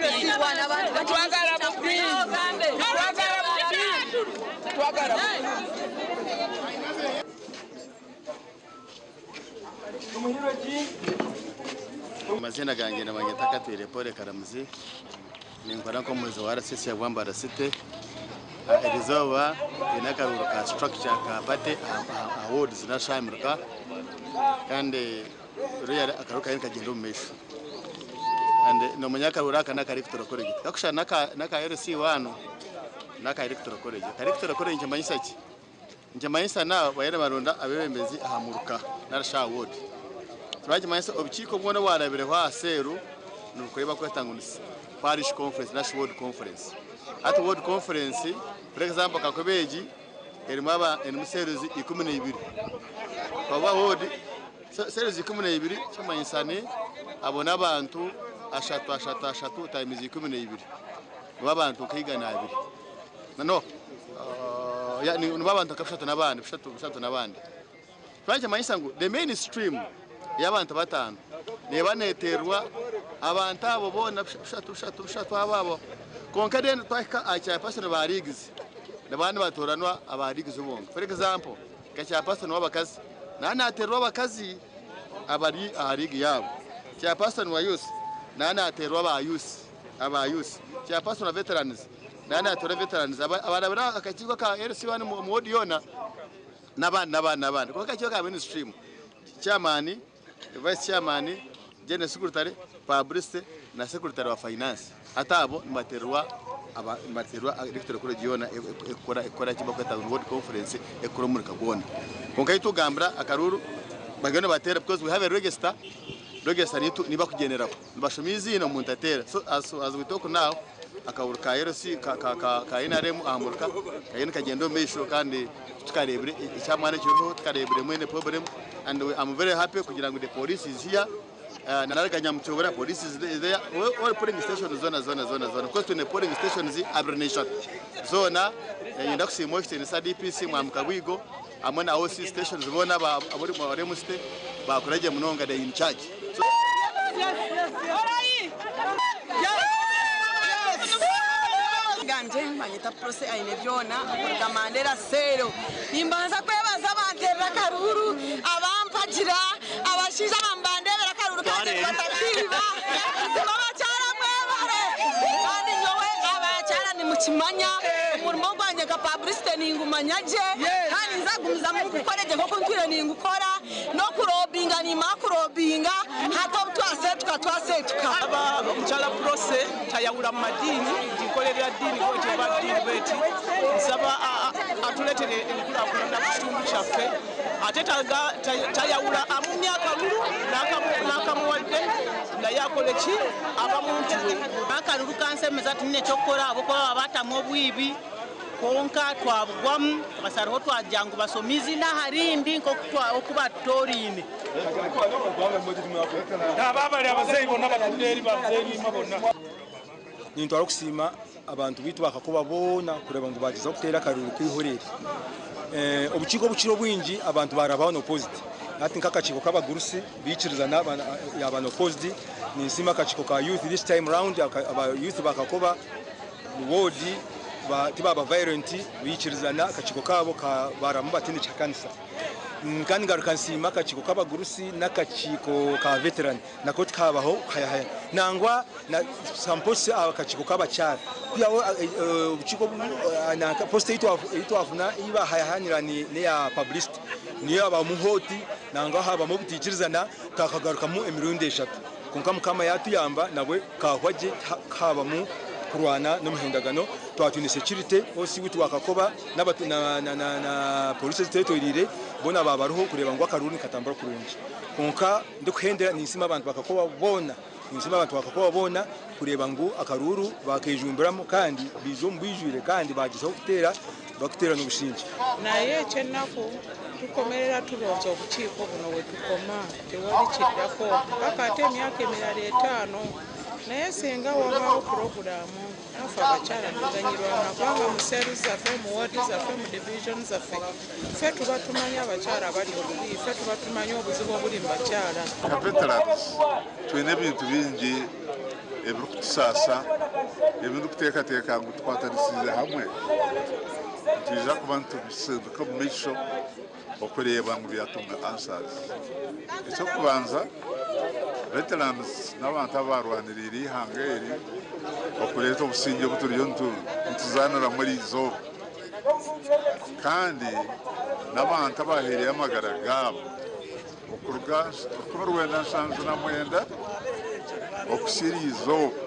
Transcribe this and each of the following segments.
Titwagala bubi. Titwagala bubi. Titwagala bubi. Amazina gangye nibanyeta Katwire Paul Karamuzi, ninkora nk'omuhwezi wa RCC wa Bwambara City. Erizooba twine akaruuru ka structure ka party aha wards n'ashamiruka kandi really akaruuru kariyo nikagyenda omu maisho. And nomanya akaruuru aka n'aka electoral college tikakushushana n'aka LC one n'aka electoral college. Aka electoral college nikimanyisa ki? Nikimanyisa naabo bariyo nibaronda abeebembezi aha muruka nari shi aha ward. Turakimanyisa obukiiko bwona obwarabireho aha seeru nibukora ebi barikweta ngu ni parish conference nari shi ward conference. Hati ward conference for example kakuba egi erimu aba erimu cells 12 kwaba ward cells 12 kimanyisa ni abo n'abantu ashatu ashatu ashatu times 12 nibo abantu nka 200. No yeah, nibo abantu nka bishatu n'abandi bishatu bishatu n'abandi. Twakimanyisa ngu the main stream y'abantu batano neeba neeterwa abantu abo boona bishatu bishatu bishatu abo abo. Kwonka then twahika aha chairperson ba leagues nibaba nibatooranwa aba leagues bonka. For example nka chairperson w'abakazi naaba naateerwa abakazi abari aha league yaabo. Chairperson wa youth naaba naateerwa aba youth aba youth. Chairperson wa veterans naaba naateerwa veterans abarabire aha kakiiko ka LC1 omu ward yoona. N'abandi n'abandi n'abandi. Kwonka akakiiko ka mainstream, chairman, vice chairman, general secretary, publicity na secretary wa finance. Hati abo nibaterwa aba nibaterwa electoral college yoona ekukora ekukora eki bakweta ngu ward conference ekukora omurika gwona. Kwonka ei tukugambira akaruuru bariyo nibateera because we have a register, register niyo niyo bakugyenderaho. Nibashoma eiziina omuntu ateera. So as as we talk now Akahuru ka LC ka nrm aha muruka kariyo nikagyenda omu maisho kandi tikareebire eky'amaani ekiriho, tikareebiremu any problem and am very happy kugira ngu the police is here na Nyamutyobora police is there, all polling stations zoona zoona zoona zoona because twine polling stations 23 zoona. Niinyenda kusiima ow'ekitiinisa DPC Mwami Kabwigo hamwe na OC stations boona abari omu city baakora gye munonga they are in charge. Gangye banyeta Prossy Ainebyona kuruga Mandera Cell. Nimbanza kwebaza abanterera akaruuru, abampagira, abashaija abambandeebera akaruuru kangye ngu batakiiba. Buzima abakyara mwebare! Kandi nyowe abakyara nimukimanya omurimo gwangye nka publicity ningumanya gye kandi ninza kugumizamu ngukore gye nk'oku ntwire ningukora. N'okurobinga nimara kurobinga hati obu twaseetuka twaseetuka. Mukyala Prossy tayawula mu madiini nti nkolerera ddiini bweti oba ddiini bweti. Nsaba atuleetere enkulaakulana ku kitundu kyaffe ate tayawula amumye akalulu n'akamuwadde naye akole ki aba muntu we. Akaruru kansemeza tinyine ky'okukora ahabw'okuba baba batamu obwibi. Kwonka twabugwamu, twasaraho twagira ngu bashome eiziina aha rindi nk'oku oku baatutooraine. Nintwara okusiima abantu baitu ba Kakoba boona kureeba ngu baagyezaho kuteera akaruuru k'eihorere. Obukiiko obukira obwingi abantu baarabaho unopposed. Hati nk'akakiiko k'abagurusi baikirizana yaaba unopposed. Ninsiima akakiiko ka youth this time round aba youth ba Kakoba ward tibaaba violent baikirizana akakiiko kaabo baramu bataine kihakanisa. Kandi ngaruka nsiima akakiiko k'abagurusi n'akakiiko ka veteran nako tikahabaho kuhayahaya. Nangwa na some posts akakiiko k'abakyara kwihaho obukiiko post ei twafuna ei bahayahanira n'eya publicity niyo yaabamu hot nangwa haabamu obutaikirizana twakagarukamu emirundi eshatu. Kwonka Mukama yaatuyamba nabwe kaahwa gye tihaabamu kurwana n'omuhendagano. Twaba twine security OC waitu wa Kakoba na police ezitwetoreire boona baaba bariho kureeba ngu akaruuru nikatambura kurungi. Kwonka ndikuhendera ninsiima abantu ba Kakoba boona, ninsiima abantu ba Kakoba boona kureeba ngu akaruuru baakejumbiramu kandi baija omu bwijwire kandi baagyezaho kuteera barikuteera n'obusingye. Naye ekyenaku tukomerera turonze obukiiko buno wetukoma tewali kiddako paka ate emyaka emirala etano naye singa wabaawo pulogulaamu naffe abakyala tuganyirwamu kubanga mu cell zaffe mu ward zaffe mu division zaffe ffe tuba tumanyi abakyala abali obubi ffe tuba tumanyi obuzibu obuli mu bakyala. Nka veterans twine ebintu bingi Ebirikutusaasa, ebi ndikuteekateeka ngu tukwatanisize hamwe, nitwija kuba nitubisindika omu maisho okureeba ngu byatunga answers. Eky'okubanza, veterans n'abantu abaarwaniriire eihanga eri okureeta obusingye obu turiyo nituzaaniramu eriizooba. Kandi n'abantu abaaheereyo amagara gaabo okuruga 1979 okuhitsya eriizooba.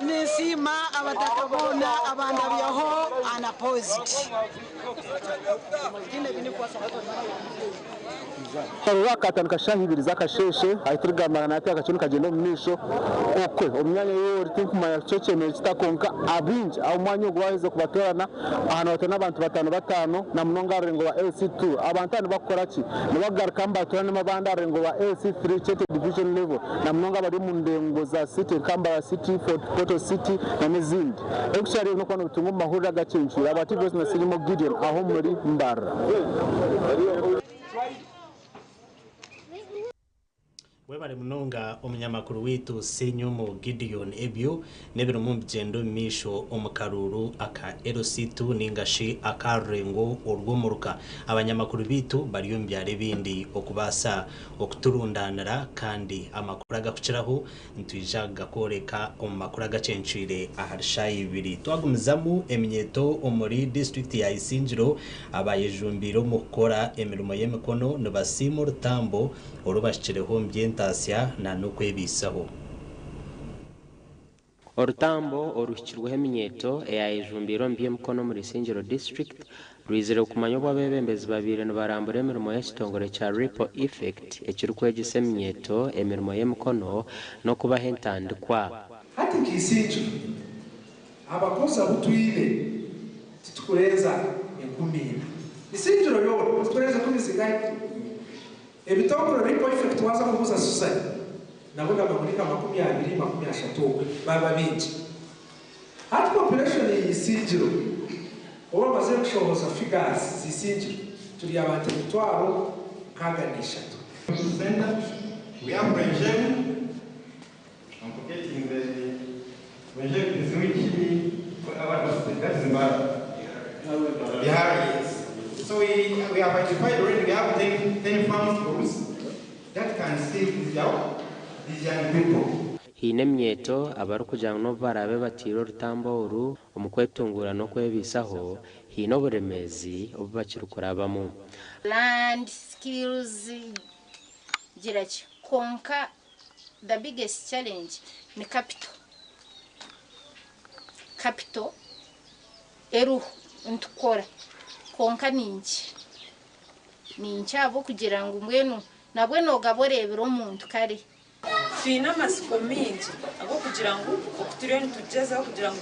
Ninsiima abataka boona abandabyaho unopposed. Akaruru aka katandika shaaha ibiri z'akasheeshe ahi turikugamba na hati akakye nikagyenda omu maisho okwe omu myanya ei ori tinkumanya kiki ekyemereire kita kwonka abaingi omu mwanya ogu baaherize kubatoorana aha nibatoorana abantu bataano bataano na munonga aha rurengo rwa LC2. Abantu aba nibakukora ki? Nibagarukamu batooranamu abandi aha rurengo rwa LC3 Kyete Division Level na munonga abari omu ndengo za City nka Mbarara City, Fort Portal City na n'ezindi. Ebirikukirayo n'okuba nobitunga omu mahurire agacencwire aba TV na Sirimo Gideon aho omuri Mbarara. Webare munonga omunyamakuru waitu Ssenyumu Gideon ebyo n'ebirimu nibigyenda omu maisho omu karuuru aka LC2 ninga shi aka rurengo orw'omuruka. Abanyamakuru baitu bari omu byaro ebindi okubaasa okuturundanira kandi amakuru agakukiraho nitwija kugakworeka omu makuru agacencwire ahari shaaha ibiri. Twagumizamu eminyeeto omuri disiturikiti ya Isingiro abayejumbiire omu kukora emirimo y'emikono nibasiima orutambo oru bahikireho omu by'entaasya na n'okwebaisaho. Orutambo oruhikirweho eminyeeto eyayejumbiire omu by'emikono omuri Isingiro District rwizire kumanya obu abeebembezi babaire nibarambura emirimo y'ekitongore kya Ripple Effect ekirikwegyesa eminyeeto emirimo y'emikono n'okubaha entandikwa. Hati nka Isingiro, abakozi abu twine titukurenza 4,000. Isingiro yoona titukurenza enkumi zingahi? Ebitongore Ripple Effect waaza kubuuza Susan nabo naba muri nka 20, 30 okwe baaba baingi. Hati population ya Isingiro obu bamazire kushohoza figures z'Isingiro turi abantu 6,063. We have Rwenjeru. I'm forgetting the Rwenjeru is which, what was the, that is Mbarara. Bihari, yes. So we have identified already, we have 10 farm schools that can serve these young people. Haine eminyeeto abarikugira ngu n'obu baraabe bataire orutambo oru omu kwetunguura n'okwebaisaho, haine oburemeezi obu bakirikurabamu. Land skills gira ki kwonka the biggest challenge ni capital. Capital eriho nitukora kwonka ni nkye. Ni nkye ahabw'okugira ngu mbwenu nabwe noogaba oreebire omuntu kare. Twine amatsiko maingi ag'okugira ngu oku turiyo nitugyezaho kugira ngu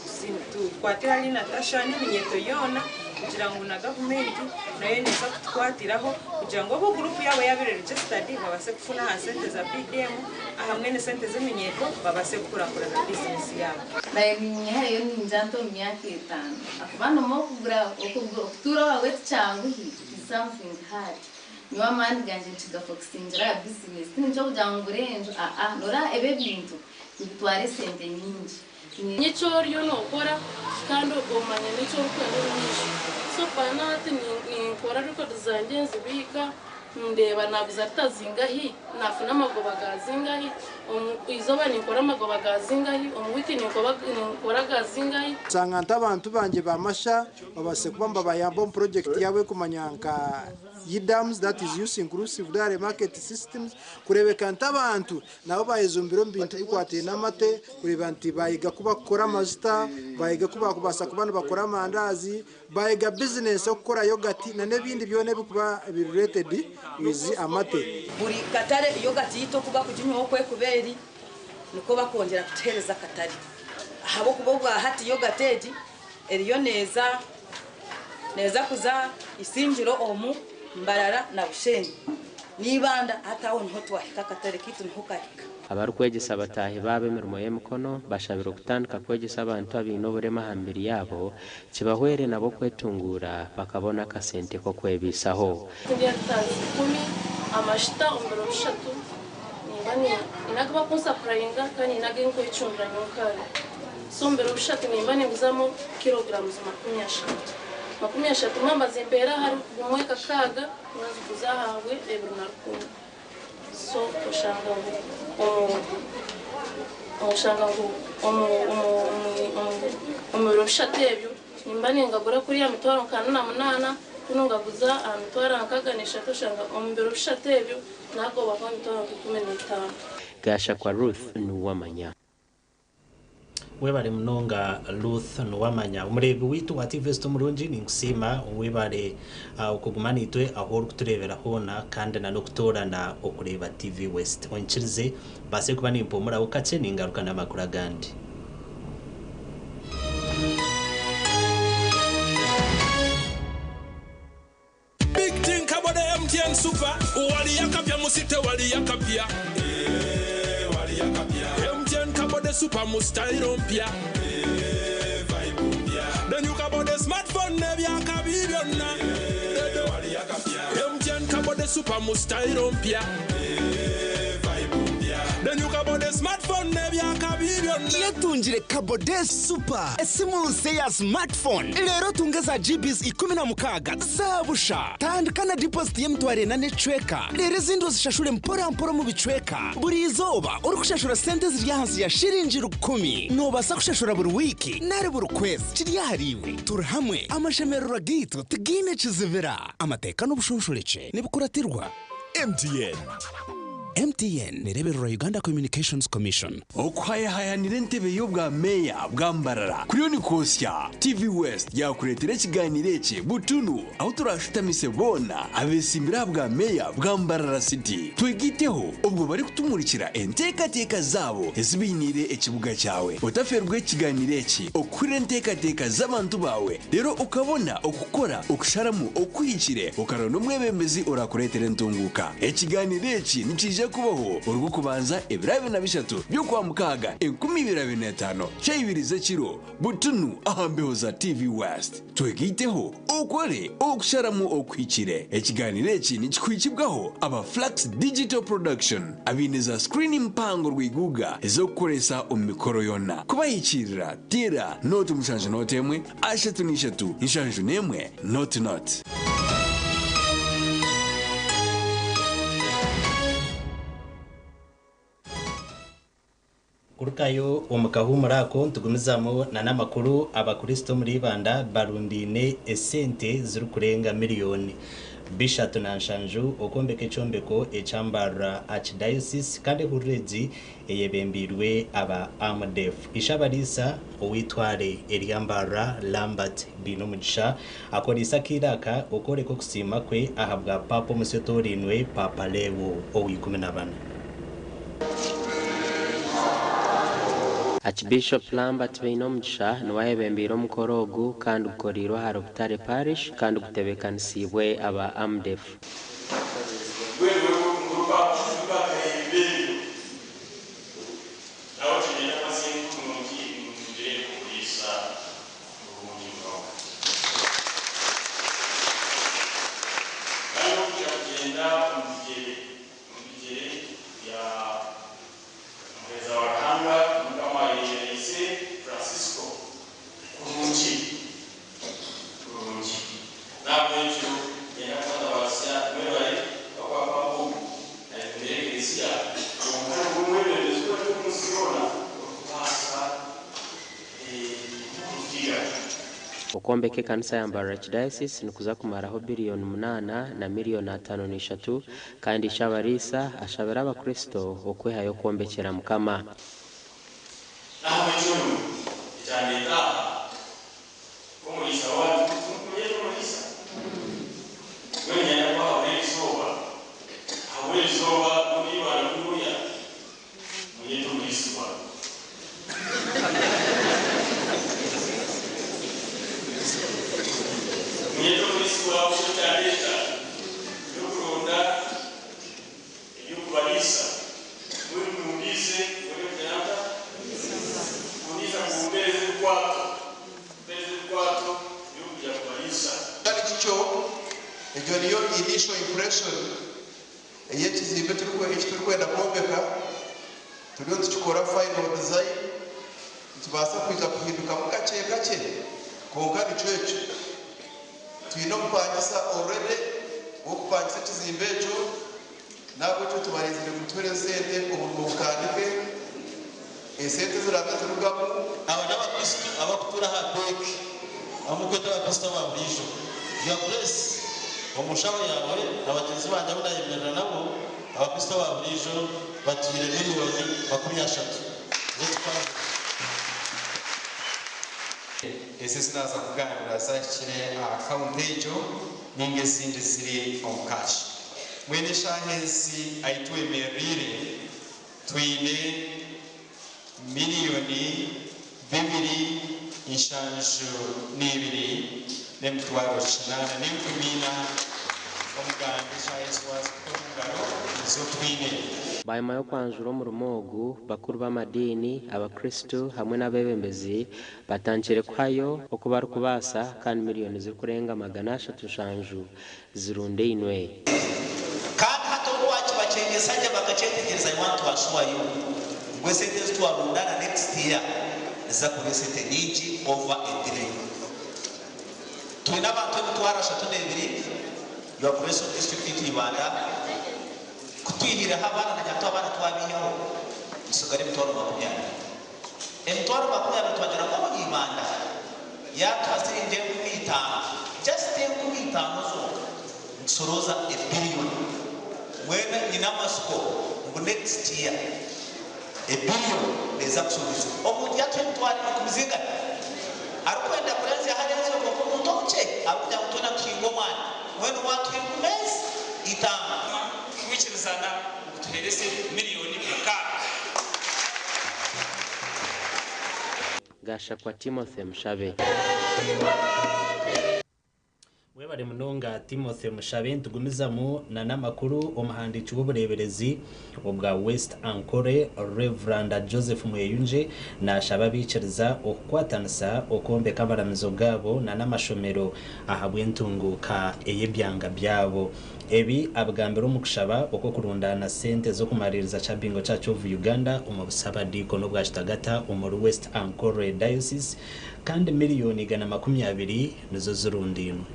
tukwatire ahari Natasha n'eminyeeto yoona kugira ngu na gavumenti nayo neeza kutukwatiraho kugira ngu obu gurupu yaabo yaaba eri registered babaase kufuna aha sente za PDM ahamwe n'esente z'eminyeeto babaase kukurakurana bizinesi yaabo. Naye ninyehayo ningira nti omu myaka etaano ahakuba nomu okugura okutuura owaawe tikyanguhi it is something hard. Nyowe amaani gangye nkigafokusingira aha bizinesi tinikyo kugira ngu ngure enju aa noreeba ebi ebintu nibitwara esente nyingi. Manya eki oriyo nookora kandi omanye n'eki orikwenda omu maisho. So mpana hati ninkora record zangye nzibiika, ndeeba naaguza lita zingahi, naafuna amagoba ga zingahi, Omu izooba ninkora amagoba ga zingahi, omu wiiki ninkora ga zingahi. Nsanga nti abantu bangye ba Masha babaase kuba nibabayamba omu purojekiti yaabo erikumanywa nka YIDAMS that is Youth Inclusive Dairy Market Systems kureebeka nti abantu nabo bayejumbira omu bintu bikwataine n'amate kureeba nti bayega oku bakukora amajuta, bayega oku bakubaasa kuba nibakora amandaazi, bayega bizinesi okukora yogati na n'ebindi byona ebikuba biri related with amate. Buri katare yogati yaitu oku bakuginywaho oku erikuba eri, nikwo bakwongyera kutuheereza akatare ahabw'okuba obwa hati yogati egi eriyo neeza neeza kuza Isingiro omu Mbarara na Bushenyi n'Ibanda hati aho niho twahika akatare kaitu niho kahika. Abarikwegyesa bataahi baabo emirimo y'emikono bashabirwe kutandika kwegyesa abantu abaine oburema aha mibiri yaabo kibahwere nabo kwetunguura bakabona akasente k'okwebaisaho. Ndya litazi ikumi amashita omu biro bishatu nimba nyine agu bakunsapurayinga kandi nyine agu nkwecundira nyowe kare. So omu biro bishatu nimba ninguzamu kilograms 30. 30 mwaba nibazimpeera ahari gumwe kakaaga naziguza ahabwe ebiri na rukumi. So oshanga ngu omu oshanga ngu omu omu omu omu biro bishatu ebyo nimba ningagura kuriya mitwaro nka ana na munaana kunu ngaguza aha mitwaro nkaaga n'eshatu oshanga omu biro bishatu ebyo nagobaho emitwaro nka 15. Gashakwa Ruth Nuwamanya. Webare munonga Ruth Nuwamanya. Omureebi waitu wa TV West omurungi ninkusiima webare okuguma naitwe ahu orikutureebera hoona kandi na n'okutoorana okureeba TV West. Onyikirize mbaase kuba nimpumuraho kakye ningaruka n'amakuru agandi. Big think about the MTN Super. Wali akapya musite wali akapya. Eh, wali akapya. MTN kabode super mu style mpya. Eh, vibe mpya. Then you kabode smartphone nebyakabi byonna. Eh, wali akapya. MTN kabode super mu style mpya. Eh, vibe mpya. Then you kabode smartphone nebyakabi byonna. Yetungire Kabode Super, esimu nse ya smartphone. Leero tunge za GBs 16 za busha. Tandika na deposit y'emitwaro ena n'ekicweka. Leero ezindi ozishashure mpora mpora omu bicweka. Buri izooba orikushashura sente ziri ahansi ya shiringi 1,000. Noobaasa kushashura buri wiiki nari buri kwezi. Kiri ahariiwe. Turi hamwe. Amashemererwa gaitu tigaine kizibira. Amateeka n'obushonshorekye nibikuratirwa. MTN. MTN nerebererwa Uganda Communications Commission. Okuhayahayanira entebe y'obwa meeya bwa Mbarara kuriyo nikwosya. TV West yakureetera ekiganiro eki butunu ahu turashutamise boona abeesimbire aha bwa meeya bwa Mbarara City. Twegaiteho obwo barikutumurikira enteekateeka zaabo ezi bainiire ekibuga kyawe. Otaferwa ekiganiro eki okuhurira enteekateeka z'abantu baawe reero okabona okukora okusharamu okuhikire okaronda omwebembezi orakureetera entunguuka. Ekiganiro eki nikiija kubaho orw'okubanza ebiro 23 by'okwamukaaga 2025 shaaha ibiri z'ekiro butunu aha mbeho za TV West. Twegaiteho okore okusharamu okuhikire. Ekiganiro eki nikikuhikibwaho aba Flux Digital Production abaine za screen mpango rwiguga ez'okukoresa omu mikoro yoona. Kubahikiirira teera 0 7 0 1 3 3 71 0 0. Kurugayo omu kahuumuro ako nitugumizamu na n'amakuru. Abakristo omuri Ibanda barundaine esente zirikurenga miriyoni 37 okwombeka ekyombeko ekya Mbarara Archdiocese kandi ehururu egi eyebembeirwe aba AMDEF. Ishe-abariisa ow'eitware erya Mbarara Lambert Bainomugisha akoreise akaire aka okworeka okusiima kwe ahabwa Paapa omusya otoorainwe Paapa Leo owa 14. Archbishop Lambert Bainomugisha niwe ayebembeire omukoro ogu kandi gukoreirwe ahari Butare Parish kandi gutebeekanisiibwe aba AMDEF. Okwombeka ekanisa ya Mbarara Archdiocese nikuza kumaraho biliyoni 8 na miliyoni 53 kandi Ishabariisa ashabire abakristo okwehayo kwombekyera Mukama. N'ahabw'ekyo nu, ekyandeeta aha, nk'omuriisa waanyu, timurikumanya omuriisa? Mbwenu niinyenda kubahabura erizooba, ahabw'erizooba rundi ibara kunuuya, munyete omuriisibwa. Munyete omuriisibwa ahabw'okuba ekyandeeta n'okuronda eby'okubariisa. Mbwenu mundiise, mbone kugira nta? Mundiisa mumpeereze ebikwato, mumpeereze ebikwato by'okwija kubariisa. Kitari kityo, egyo niyo initial impression ey'ekizimbe eki turikwenda kwombeka. Turiyo nitukikora final design, nikibaasa kwija kuhindukamu kakye kakye, kwonka nikyo ekyo. Twine omupangisa already w'okupangisa ekizimbe ekyo, n'ahabw'ekyo tubarinzire ngu tuhere esente omurimo gutandike, esente eziraabe zirugamu. Aba n'Abakristo abarikutuura aha Beek, abu murikweta Abakristo aba buriijo. Your Grace, omu nshaho yaawe na bagyenzi bangye abu naayemerera nabo, Abakristo aba buriijo batuhaire miliyooni 30 z'otukwaziibwe. Ezi ezi naaza kugambira zahikire aha akawunti egyo ninga ezindi ziri omu cash. Mbwenu eshaaha ezi ahi twemererire twine miriyoni bibiri 72 n'emitwaro 8 n'enkumi ina omugambi eshaaha ezi waazikuta omu ngaro nizo twine. Bwanyima y'okwanjura omurimo ogu, bakuru b'amadiini, abakristo hamwe n'abeebembezi batandikire kuhayo oku barikubaasa kandi miriyoni zirikurenga 370 zirundainwe. Kandi hati obu wakibakyegyesa gye bakakyetegyereza, I want to assure you ngu esente ezi twarundaana next year niziza kuba esente nyingi over a trillion. Twine abantu 32,000 Your Grace omu district yaitu Ibanda, ku twihireho abaana na nyakutu abaana twabiihaho nitutsigara 20,000. 20,000 twagira ngu omunyibanda yaatuha siringi 5,000, just 5,000 zonka, nitusorooza ebiriyoni. Mbwenu nyine amatsiko ngu next year ebiriyoni neeza kushobezibwa. Omuntu yaatuha emitwaro enkumi zingana arikwenda kurenzyaho arenzyeho kwonka omuntu omukye arikugira ngu twena tuhinge omwani, mbwenu waatuha enkumi ezi itaano. Kwikirizana ngu tuheereze miliyoni 6. Gashakwa Timothy Mushabe. Webare munonga Timothy Mushabe. Nitugumizamu na n'amakuru. Omuhandiiki w'obureeberezi obwa West Ankole, Rev Joseph Mweyunje, naashaba abaikiriza okukwatanisa okwombeka amaramizo gaabo na n'amashomero ahabw'entunguuka ey'ebyanga byabo. Ebi abigambire omu kushaba okw'okurundaana sente z'okumariiriza Kyabingo Church of Uganda omu busabadiikono bwa Kitagata omuri West Ankole Diocese, kandi miliyoni 120 nizo zirundainwe.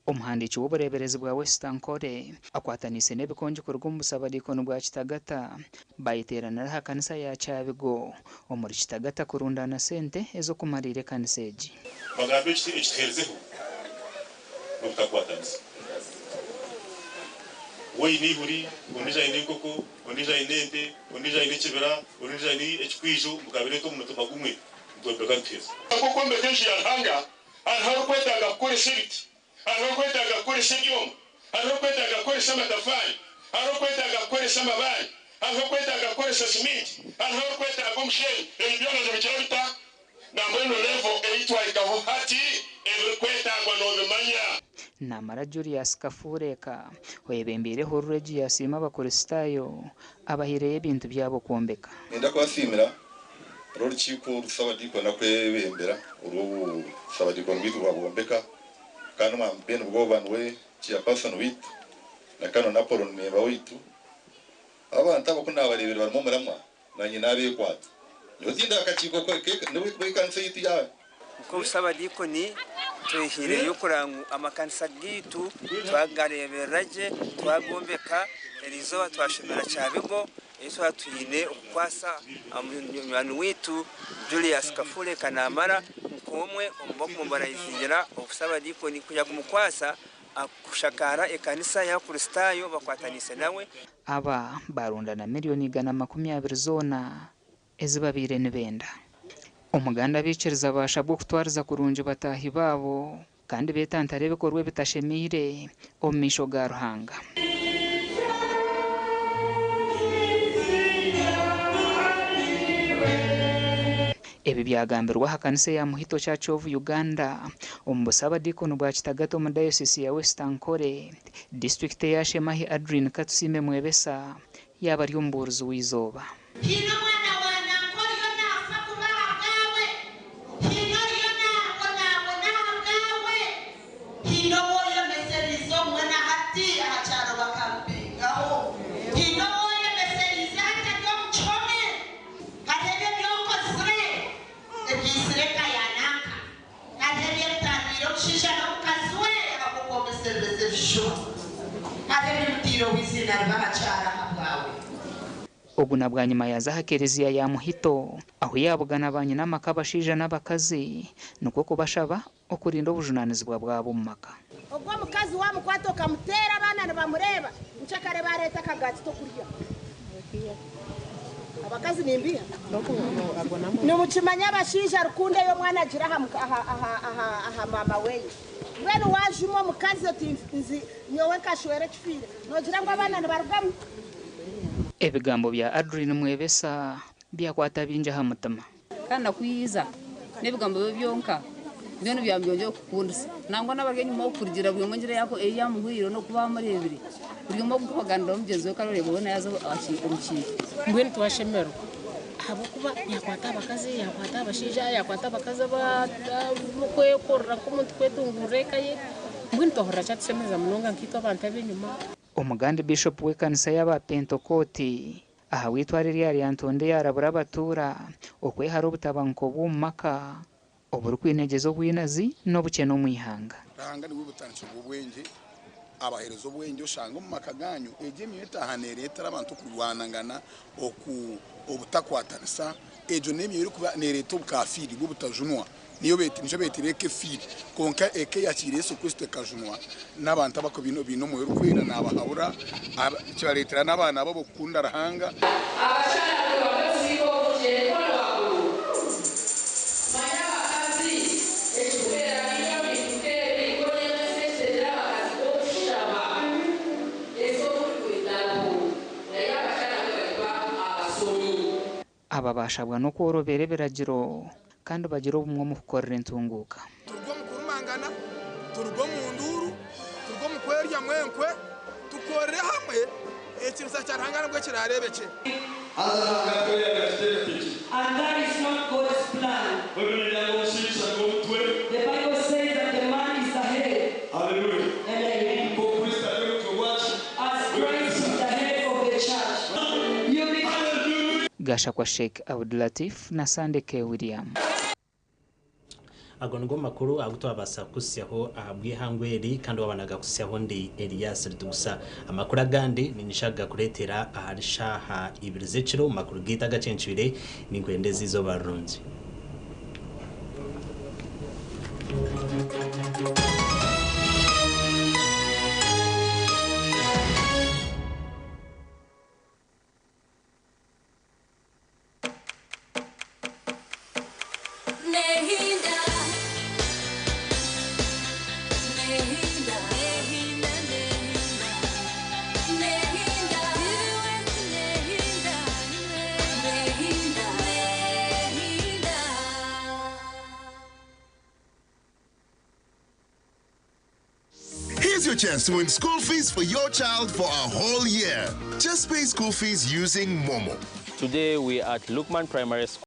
Omuhandiiki w'obureeberezi bwa West Ankole akwataniise n'ebikongi kuruga omu busabadiikono bwa Kitagata bayeteeranira aha kanisa ya Kyabigo omuri Kitagata kurundaana sente ez'okumariira ekanisa egi. Bagambe ekituheerizeho n'obutakwatanisa. Woine eihuri, ondiijo aine enkoko, ondiijo aine ente, ondiijo aine ekibira, ondiijo aine ekikwijo, mukabireeta omu mutima gumwe, nitwombeka nituheeza. Nk'okwombeka enju ya Ruhanga, hariho orikwetaaga kukoresa ebiti, hariho orikwetaaga kukoresa ebyoma, hariho orikwetaaga kukoresa amatafaari, hariho orikwetaaga kukoresa amabaare, hariho orikwetaaga kukoresa siminti, hariho orikwetaaga omusheenyi. Ebi byona nibikira bita? Nambwenu level ei twahikaho hati, ebirikwetaagwa noobimanya. Namara Julius Kafuureka oyebembeire ehururu egi yasiima Abakristaayo abahaireyo ebintu byabo kwombeka. Nenda kubasiimira orukiiko orusabadiikoni kwebembera orw'obusabadiikoni bwaitu bwabwombeka, kandi omwami Ben Bwoba niwe chairperson waitu na Canon Apollo ni member waitu. Abantu abo ku naabareebire barimu omuramwa, nanye naabeekwata. Nyowe tindi aha kakiiko k'ekanisa yaitu ya Nk'obusabadiikoni twehiireyo kureba ngu amakanisa gaitu twagareeberera gye, twagombeka. Eriizooba twashomera Kyabigo. Enswa twine okukwasa munywani witu Julius Kafure Kanamara nk'omwe omu bakumubarayizingira obusabadiikoni kuja kumukwasa kushakara ekanisa ya Kristayo bakwatanise nawe. Aba barundana 120,000,000 zoona ezibabiire nibenda. Omuganda abaikiriza bashabwa okutwariza kurungi bataahi baabo kandi beetantara ebikorwa ebitashemiire omu maisho ga Ruhanga. Ebi byagambirwa aha kanisa ya Muhito Church of Uganda omu busabadiikoni bwa Kitagata omu dayosisi ya West Ankole, disitulikiti eya Shemahi Adrine Katusime Mwebesa yaaba ari omubuurizi w'eizooba. Hiine omwana wa nanka oriyo naafa kuba ahabwawe? Hiine oriyo naabonabona ahabwawe? Hiine ou oyomesereize obumwe na hati aha kyaro bakamubingaho? Hiine ou oyomesereize hati ari omu kihome? Hariho ebyo ebi okozire ebiizire eka ya nanka? Hariho ebi ebitandwire omushaija n'omukazi we ahabw'okwomeserereza ebishuba? Hariho ebimutaire ow'eiziina ribi aha kyaro ahabwawe? Ogu na bwanyima yaaza aha kereziya ya Muhito ahu yaabugana banyina amaka abashaija n'abakazi nikwo kubashaba okurinda obujunaanizibwa bwabo omu maka. Ogwo omukazi waamukwata okamuteera abaana nibamureeba, nkyakare baareeta akagaati tokurya. Abakazi nimbiiha? Nimukimanya abashaija rukundo ei omwana agira aha maama weye. Mbwenu waajuma omukazi oti nyowe nkashwera ekifiire, noogira ngu abaana nibarugamu? Ebigambo bya Adrine Mwebesa byakwata bingi aha mutima. Kandi nakwiza n'ebigambo bye byonka byona byambyongyera okukundisa. Nangwa n'abari enyima okurigira buri omwe ngira ei yamuhwire n'oku bamureebire, buri omwe okubaganiraho mugyenzi we kare oreeba weena yaaza omu kiika. Mbwenu twashemererwa ahabw'okuba yaakwata abakazi, yaakwata abashaija, yaakwata abakazi abarikwekorera nk'omuntu kwetungurira eka ye, mbwenu twahurira kyatushemeza munonga nkaitwe abantu ab'enyima. Omugandi Bishop w'ekanisa y'Abapentekooti aha w'eitware erya Lyantonde yaarabura abatuura okwehara obutabanguko bw'omu maka oburikwinegyeza obwinazi n'obukyene omu ihanga. Ruhanga niwe butandikiro bw'obwengye, abaheereza obwengye oshanga omu maka ganyu egyo emyoyo etaaha neereetera abantu okurwanangana, obutakwatanisa, egyo n'emyoyo erikuba neereeta obukafiiri bw'obutajunwa. Niyo nikyo beetire eka efiire. Kwonka eka eyakiire Yesu Kristo ekajunwa n'abantu abakuba baine omwoyo orikwera naabahabura, kibareetera n'abaana baabo kukunda Ruhanga. Aba bashabwa n'okworobera ebiragiro kandi bagira obumwe omu kukorera entunguuka. Turuga omu kurumangana, turuga omu nduuru, turuga omu kweryamu enkwe, tukorere hamwe ekinisa kya Ruhanga nibwo kirareebekye. And that is not God's plan. The Bible says that the man is the head. Amen. As Christ is the head of the church. You become Gashakwa Sheikh Abdulatif na Sande K. William. Ago nigo makuru agu twabasa kukusyaho aha bw'eihangwe eri kandi wabanaga kukusyaho ndi Elias Ritugusa. Amakuru agandi ninyija kureetera ahari shaaha ibiri z'ekiro mu makuru gaitu agacencwire ninkwendeza eizooba rirungi. Nehinda, nehinda, nehinda, nehinda, nehinda, nehinda, nehinda. Here's your chance to win school fees for your child for a whole year. Just pay school fees using Momo. Today we are at Lukman Primary School.